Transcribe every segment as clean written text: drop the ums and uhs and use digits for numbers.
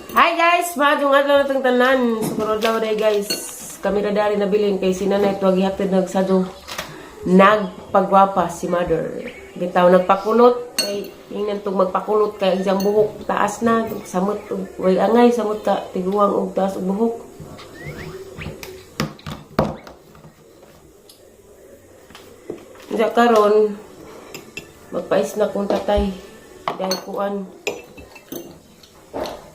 Hi guys! Maadong adlaw na itong tanan. Sukurod adlaw day guys. Kami ra dari nabilin kay si nanay tuwag gihatid nagsado. Nagpagwapa si mother. Bitaw nagpakulot kay ingnan tong magpakulot kay ang iyang buhok taas na samot og way angay samot ka tiguang og taas og buhok. Diya karon magpais na kong tatay dahil kuan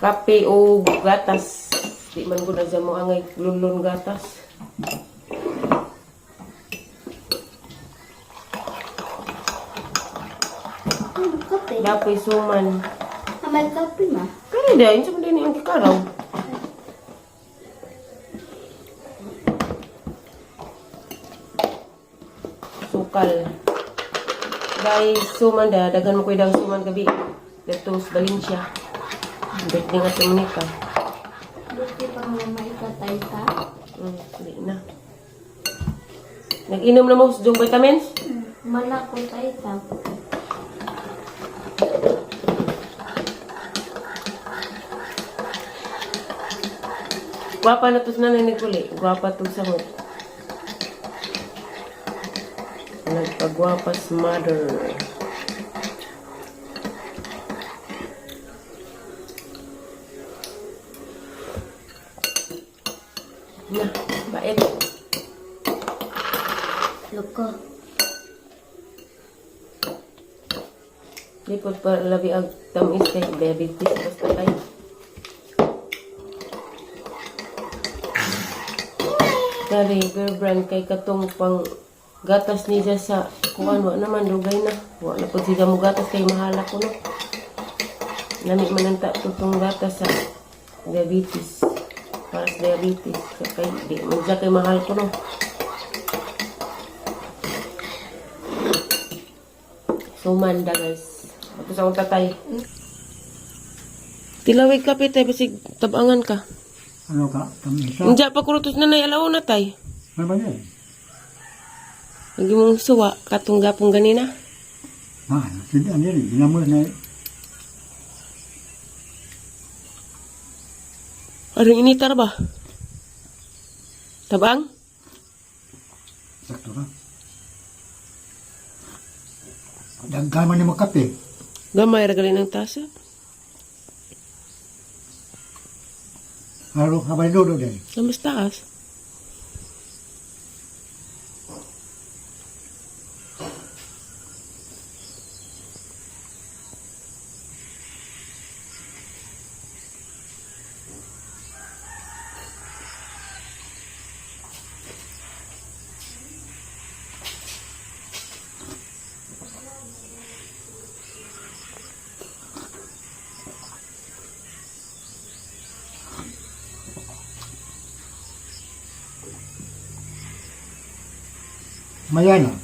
kape o gatas. Di man gud na mo angay lunlun gatas. Ano, kape? Lapoy suman. Ah, may kape ma. Kani dahil sa man din ang kikaraw. Sukal. Dahil suman da, daghan mo ko dang suman gabi. Dito sa Valencia. Birthday nga ito ni ka. Buti pa mo may katay ka. Di na. Nag-inom na mo sa jung vitamins? Mala ko tay ta. Gwapa na to sa nanay nagkuli. Gwapa to sa mot. Nagpagwapa sa mother. Na, bait. Loko. Di po pa labi ang tamis kay diabetes basta kay. Dari Bear Brand kay katong pang gatas niya sa kuan wa naman dugay na. Wa na pud siya mo gatas kay mahala ko no. Nami man ang tutong gatas sa diabetes. Para sa diabetes kay di man siya kay mahal ko no. Sumanda guys. Ito sa akong tatay. Tilawig kape tay basig tabangan ka. Ano ka? Tamisa? Unja pa kurutos na nay alauna tay. Ano ba yun? Lagi mong suwa katong gapong ganina. Ah, sige, ano yun? Ginamos na. Arang initar ba? Tabang? Sakto ka. Daghan man ni mo kape. Gamay ra gali ng tasa. Haro, habay dodo din. Sa mas taas. Mayana.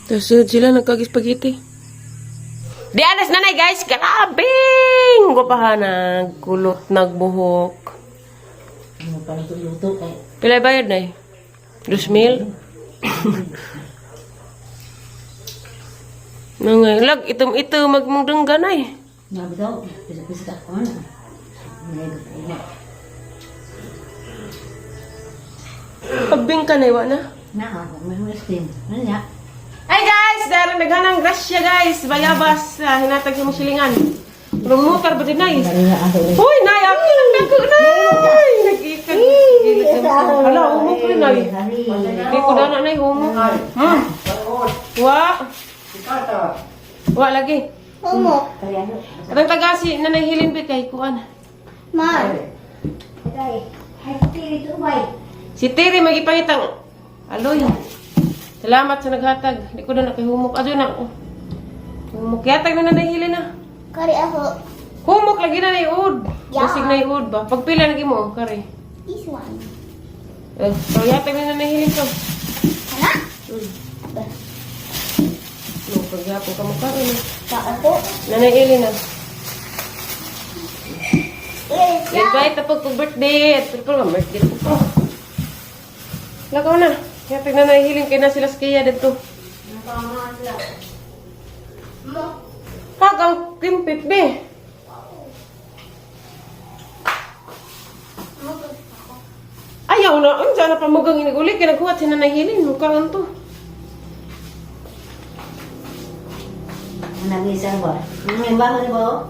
Tapos sunod sila nagkagispagiti. Di alas nanay guys, grabing! Gwapahan, nagkulot, nagbuhok. Ano pa luto kay Pila bayad na eh? 2,000? Nangay, lag, itom-ito, magmungdunggan ay. Nga bitaw, bisa-bisa ka ko na. May ko. Pagbing ka na, iwa na. Na ako may steam. Ano ya? Hi guys! Dahil naghanang grasya guys! Bayabas, hinatag sa mong silingan. Lumutar ba din nay? Uy, nay! Ako lang nako, nay! Nag-ikan. Hala, humok rin, nay. Di ko na, nay, humok. Wa. Wa lagi. Homo. Katang taga si Nanay Hilin be kay kuan. Ma. Si Terry magipangitang aloy. Salamat sa naghatag. Di ko na nakahumok. Adyo na. Oh. Humok yatag na Nanay Hilin na. Kari ako. Humok lagi na naiud. Yeah. Basig naiud ba? Pagpila lagi mo kare. This one. Eh, so yatag na Nanay Hilin to. Ano? No, pagyapon ka mo karon. Pa ako. Nanay Hilin na. Yes. Invite na pag birthday. At pero birthday ko pa. Lakaw na. Yatag na Nanay Hilin kay na sila sa Kia dito. Mo. Kag ang kimpit be. Ayaw na, unsa na pamugang iniguli kay naghuwat si Nanay Hilin, mukaan to. Nag-isang ba? May baho ni ba?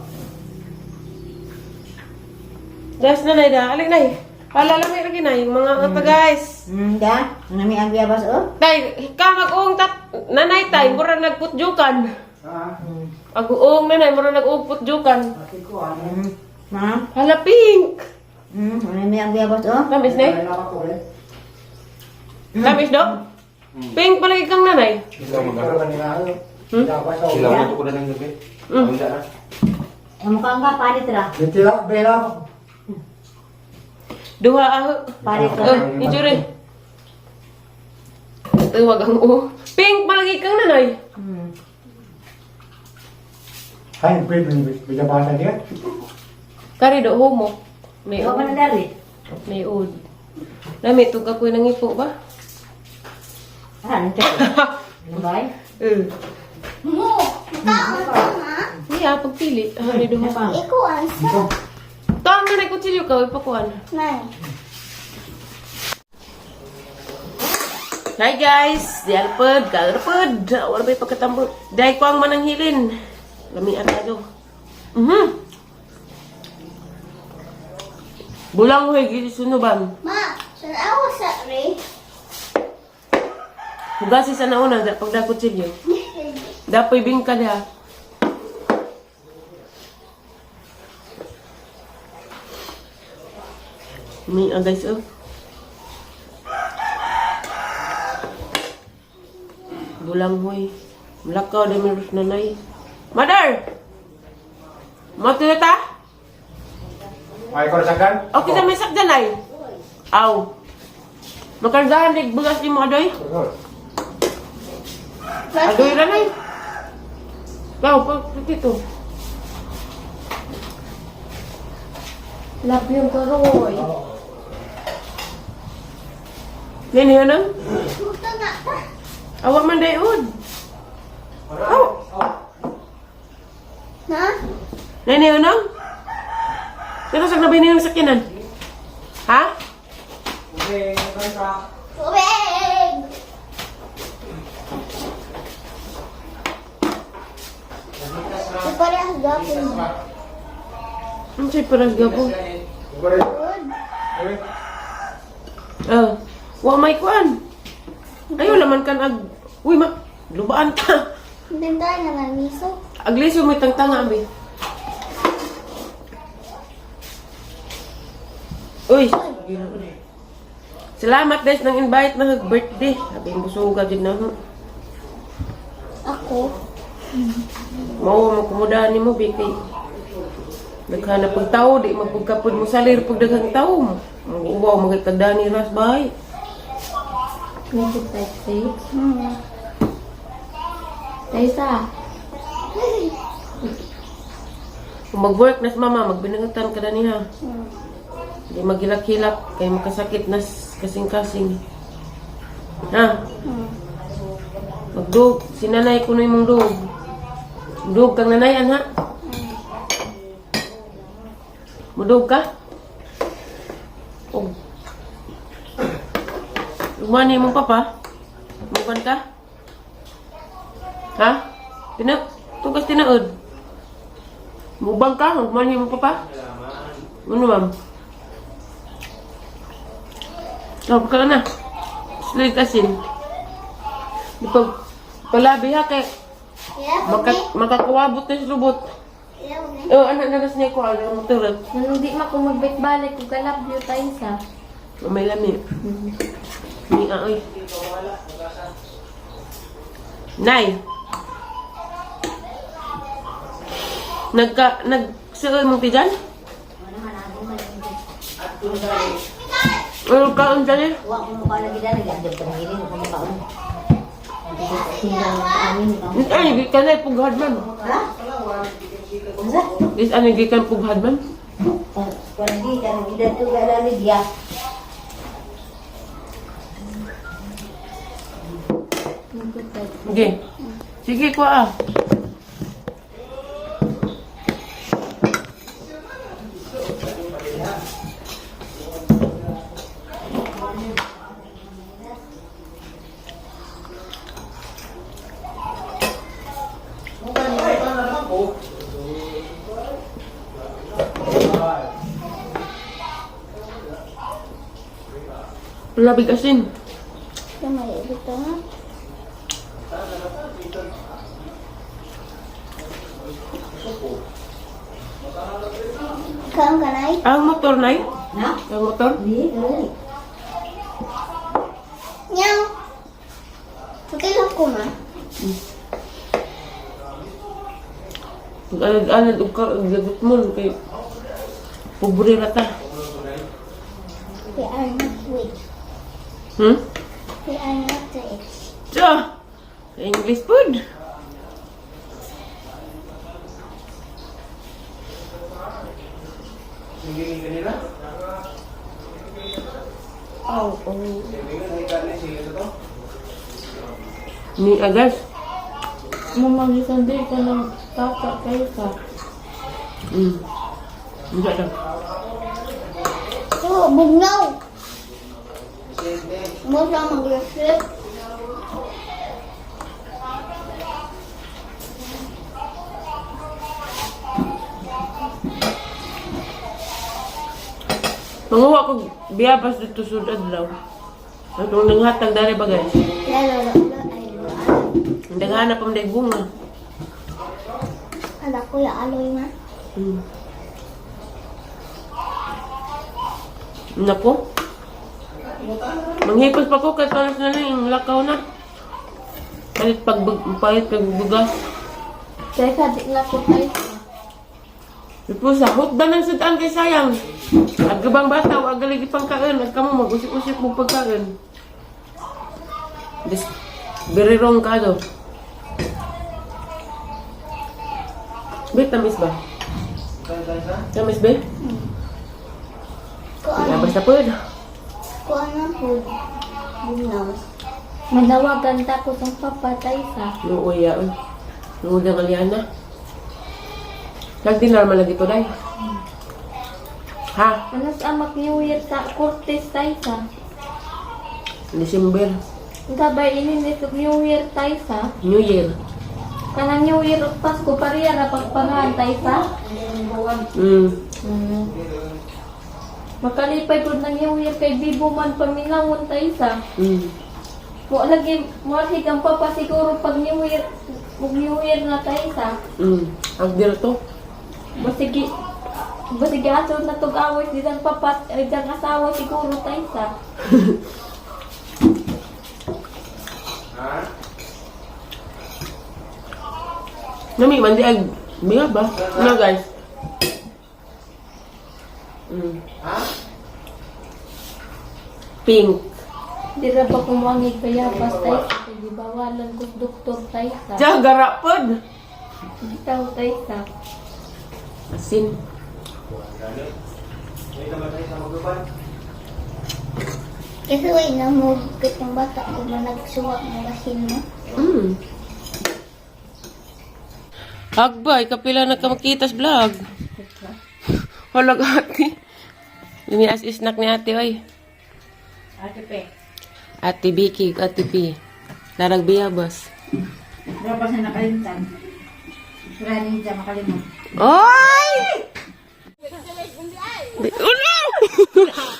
Guys, nanay da, alik nay. Hala lang lagi nay, mga ata guys. Da? Nami ang biyabas oh? Tay, ka mag-uong tat nanay tay, mura nagputjukan. Ah, Ag-uong nanay, mura nag-uong putjukan. Ma? Hala pink. Nami ang biyabas oh? Tamis nay? Tamis do? Pink palagi kang nanay. Sila mo ko na ng gabi. Ang na. Ang mukha ka, palit ra. Bela, bela. Duha aho. Palit ra. Oh, ijure. Tuwag ang u. Pink palagi kang nanay. Ay, pwede basa niya. Kari do homo. May Ikaw ba ud. na dali? May ud. Lami tug ako nang ipo ba? Ah, ano siya? Ano ba? Eh. Mo. Kaon ka, ma. Iya, pagpili. Ah, ni duha. Pa. Ikuan sa. Tuwang na na kutsilyo ka, ipakuan. Nay. Hi guys! Di alpad, kagarpad. Wala ba'y pagkatambo? Dahil ko ang mananghilin. Lamian tayo. Bulang huy, gisunuban. Ma, saan ako sa re? Hugasi sa nauna, pagda kutsilyo. Dapoy bingka diha. May ah, guys, oh. Bulang huy. Mulakaw na may nanay. Mother! Matuyo ta? Ay ko sagdan. Okay sa may sakdan ay. Aw. Makargahan dig bugas ni mo adoy. Adoy ra nay. Aw, pa dito. Love yung karoy. Nini yun ang? Gusto na ta. Awa man day ud. Aw. Na? Nini yun ang? Pero sa nabi niyo sa sakyanan? Ha? Tubig! Parehas gapon. Ano sa'yo parang gabo? Good. Oh. Wa may kuan. Ayaw laman kan ag... Uy, ma... Lubaan ka. Ganda naman, miso. Agliso may tangtanga, abi. Uy. Salamat guys ng invite na birthday. Sabi mo busuga din na. Ako. Mao mo kumudahan nimo bi kay daghan na pag tao di mapugkapod mo salir pag daghang tao. Uwaw magkagdani ras bay. 25, 6. Taysa. Kung mag-work na si mama, magbinangutan ka na niya. Di maghilak-hilak, kay makasakit na kasing-kasing. Ha? Magdug, si nanay kuno imong dug. Dug kang nanayan ha? Mudug ka? Og. Lumani imong papa? Mukan ka? Ha? Tina, tugas tinaod. Mubang ka? Magmani mo papa? Ano ma'am? Oh, ka na. Slide asin. Di pag palabi ha kay Yeah, maka, makakuwabot na sa lubot. Yeah, Oh, anak na niya ko ano mo turat. Nung di ma kung magbalik-balik kung kalabyo Taysa. May lami. Ni aoy. Nay. Nagka nag suoy mong tijan? Ano kaon dyan eh? Wa ko mukha lagi dali. Andyan ka ng gilid. Wa ko mukha mo. Amin. Ay, gikan na pughad man. Ha? Unsa? Is ano gikan pughad man? Wala ka nang gilid ko galali diya. Sige. Sige, kuha ah. Labig asin. Kamay ito ha. Kaon ka na? Ang motor na Na? Ang motor? Di, dali. Nyaw. Pakilang ko ma. Alad-alad og ka og lagot mo kay pobre ra ta. We are not rich. Hmm? We are not rich. Tiyo! English food. Sige kanila. Oh, oh. Sige kanila sige to. Ni agas. Mamagisan di ka ng tata kaysa. Hindi daw. So, bugnaw. Mo sa mag-reflect. Manguha ko biyabas dito sud adlaw. Atong nanghatag dali ba guys? Lalo, lalo, ay, lalo. Ang daghana pa man day bunga. Ala ko ya aloy ma. Nako. Manghipos pa ko kay paras na lang yung lakaw na. Palit pag palit pag bugas. Taysa, di na ko taysa. Ipo sa hutdan ang sudan kay sayang. Ag gabang bata wa gali pang kaon, ag kamo mag-usip-usip mo pagkaon. Dis very wrong ka do. Be, tamis ba? Tamis be? Ko ano, Labas na po yun. ko ano po. Bugnaw. Manawagan ta ko sa papa taysa. Nuuya. Nuuya ng aliana. Nagdinar man lagi to day. Ha? Ano sa amak New Year sa Cortes taysa? December. Gabay ini ni New Year taysa. New Year. Kanang New Year ug Pasko pareha ra pagpangahan taysa. Makalipay pud ng New Year kay bibo man paminawon taysa. Mo lagi mo lagi ang papa siguro pag New Year ug New Year na taysa. Agdir to. Basigi basigi ato na tug away di ang papa ay dang asawa siguro taysa. Ha? Nami man di ag biya ba? Ano guys? Ha? Pink. Di ra ba kumangig bayabas taysa kay gibawalan ko sa doktor taysa. Diya gara pod. Bitaw taysa. Asin. May namatay sa magupan. Kasi way na mo kitang bata ko managsuwa mo basin mo. Agbay, kapila na ka makita sa vlog. Halag ate. Lumi as snack ni ate, oy. Ate Pe. Ate Vicky, Ate P. Larag biyabas. Wala pa siya nakalimtan. Wala rin siya makalimot. Oy! Ulo!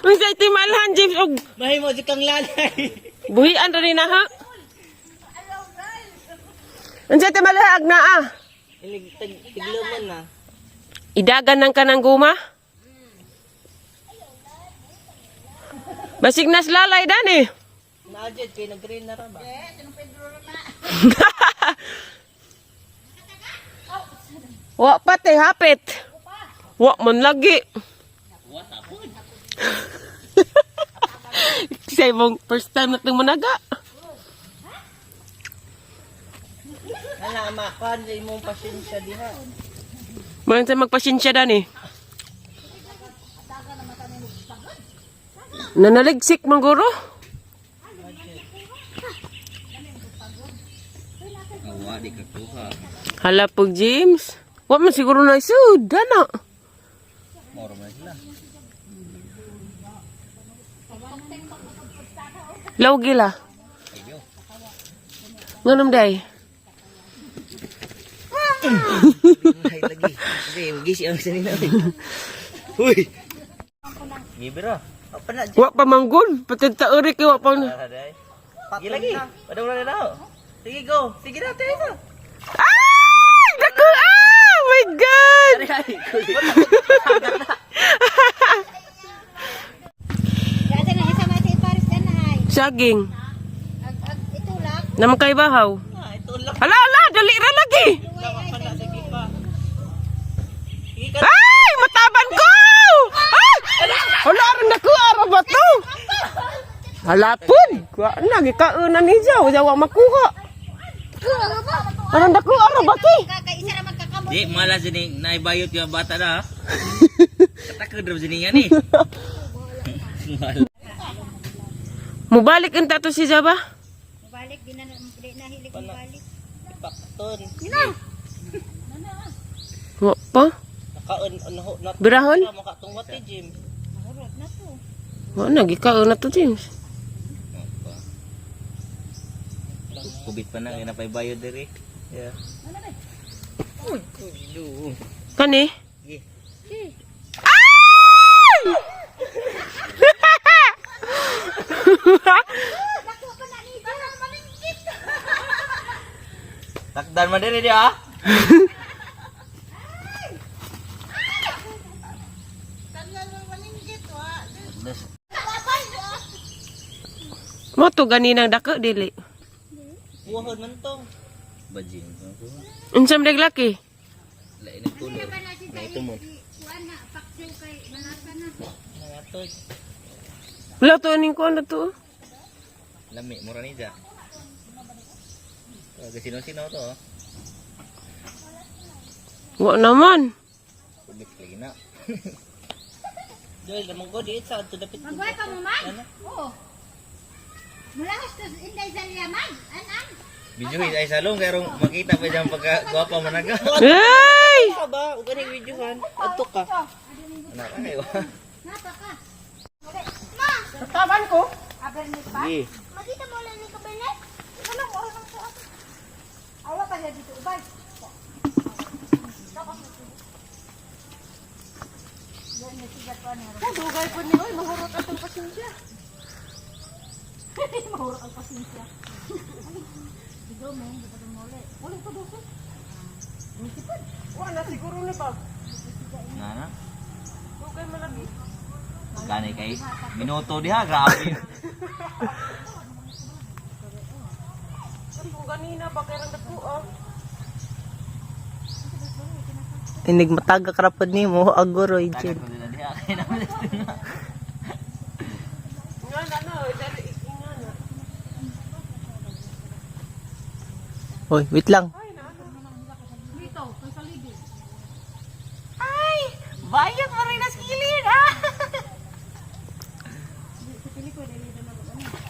Unsa iti malhan James og Mahimo di kang lalay. buhian ra ni na ha. Unsa iti malhan ag naa? Ilig tag tigluman na. Idagan ng kanang guma? Basig nas lalay dani. Naajud kay nag-green na ra ba? Wa pa te hapit. Wa man lagi. Say mong first time na itong managa. Ala makuan di imong pasensya diha. Man sa magpasensya dani. Nanaligsik man guro. Awa di ka kuha. Hala pag James. Wa man siguro na isud dana. Moro man sila. Lawgi la. Nganom day? Ay lagi. Sige, gisi ang sinina. Huy. Gibira. Apa na? Wa pa manggol. Patid ta uri kay wa pa. Sige lagi. Padung na na. Sige go. Sige na tayo. Ay! Dako! Ah! My God! Kaya na isa may Paris na ay. Saging. Ag ag itulak. Naman kay bahaw. Ala, ala! Dali ra lagi! Ay! Mataban ko! Ay! Hala, aron na ko! Ara ba to? Hala pud! Wa na, gikaon na ni Jaw. Jaw, wa makuha. Aron dako, ara ba to? Kay isa ra magkakamot. Di malas ini naibayot yung bata na. Katakod ra sini yan eh. Mubalik ang tato si Jaba? Mubalik di na di na hilig mubalik. Pakton. Wa pa. Nakaon ano na. Birahon? Makatungwat ni Jim. Mahurot na to. Wa na, gikaon na to, James. Kubit pa na kay napaybayot diri. Yeah. Uy, kulo. Kani? Sige. Ay! Dako pa na ni Parang maningkit. Takdan man diri di ah. Mo to ganinang dako dili. Buhon man to. Bajing. Unsa man laki? Lain ang kulo. Ito mo. Kuan na paksiw kay malasa na. Nangatoy. Wala to aning kuan na to. oh. Lami, mura ni ja. Oh, sino-sino to? oh. Wa naman. Kubit lagi na. Dahil naman ko di sa ato dapat. Magway pa mo man. Oo. Mulaos to inday sa liyaman. An-an. Video ay salong kay rong makita pa dyan pagka gwapa man naga. Ay! Ba, ug ganing videohan. Adto ka. Anak ka kayo. Napa ka. Taban ko. Aber ni pa. Sige. Makita mo lang ni kabinet? Anong oras ang suot? Awa pa siya dito ubay. Dugay po ni oy, mahurot atong pasensya. Mahurot ang pasensya. Digo men, di pa mole. Uli pa duso. Wa na siguro ni ba. Nga na. Dugay man lagi. Gani kay minuto diha grabe. Kung ganina pa kay rang dako ah. Inig mataga krapod nimo agoroy Tagat jud. ko nila diha kay naman. Nga na no, dali nga na. Hoy, wait lang. Bayot mo rin kilid ah.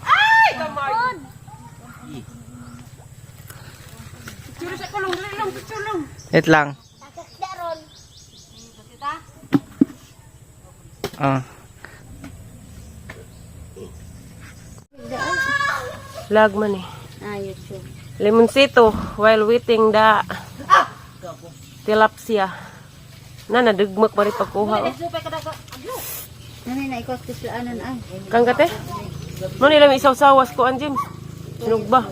Ay, gamay. Picture sa kulong, dali lang, picture lang. Wait lang. Takasda ron. Ah. Lag man eh. Ah, YouTube. Limoncito while waiting the tilapia. Na nadugmak pa rin pagkuha. Oh. Nanay na ikaw kislaanan ay. Kang kate? Mo nila may isawsawas ko an James. Sinog ba?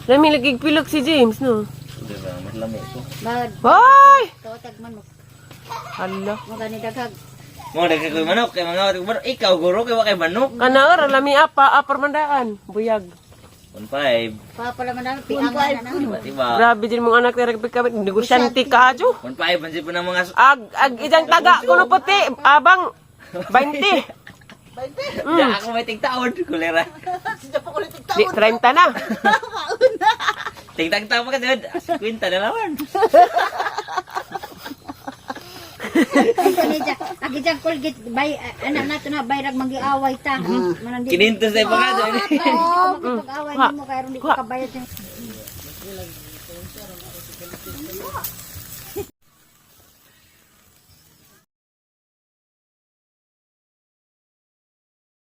Lami lagi pilok si James no. Diba, mas lami ko. Bad Hoy! kawatag man mo. Hala. Mo gani daghag. Mo daghay koy manok kay mga manok ikaw guro kay wa kay manok. Kana ora lami apa apar mandaan buyag. 15. Pa pala man namin piangan na na. Diba diba? Grabe din mong anak terek pikabit negosyante ka adyo. 15 man pa ng mga Ag ag idang taga kuno puti abang 20. Mm. ako may tigtaon, kulera. Di 30 na. Tigtag tao pa kasi, 50 na naman. Ito ni ja. Agi jang Colgate bay anak nato na bayrag magiaway ta. Manang di. Kinintos na pa ka. Pag-away nimo kay aron di ko kabayad.